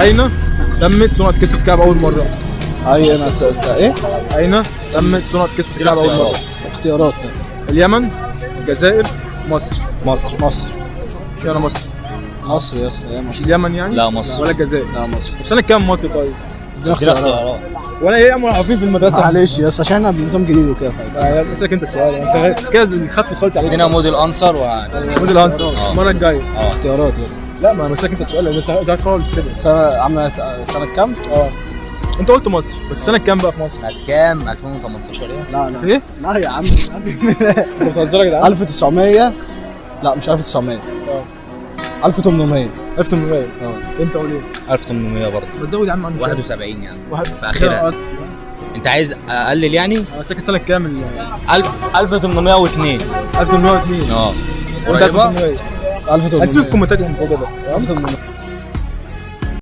اين تمت صناعة كسوة الكعبة اول مرة؟ اي انا ايه؟ اين تمت صناعة كسوة الكعبة اول مرة؟ اختيارات. اليمن، الجزائر، مصر. مصر. مصر. اشمعنى مصر؟ مصر يا اسطى، هي مش مصر. اليمن يعني؟ لا، مصر. ولا الجزائر؟ لا مصر. طب سنة كام مصر طيب؟ ادينا اختيارات. ولا ايه يا عم عارفين في المدرسة؟ معلش يا اسطى عشان احنا بنظام جديد وكده. اسالك انت السؤال يعني، انت كده خدت خالص عليك. ادينا model answer و model answer المرة الجاية. اختيارات يا اسطى. لا ما انا بسالك انت السؤال لان سألت خالص كده. السنة عملت سنة كام؟ اه انت قلت مصر، بس سنة كام بقى في مصر؟ سنة كام؟ 2018 ايه؟ لا لا. ايه؟ لا يا عم. انت بتهزر يا جدعان؟ 1900. لا مش 1900. 1800. 1800. اه. انت قول ايه؟ 1800 برضه. ما تزود يا عم عنه شوية. 71 يعني. واحد في آخرها. اصلا. انت عايز اقلل يعني؟ انا ساكن سنة كام 1802. 1802. اه. وانت قريبة؟ 1800. 1800. هنسيب في الكومنتات الموضوع ده. 1800.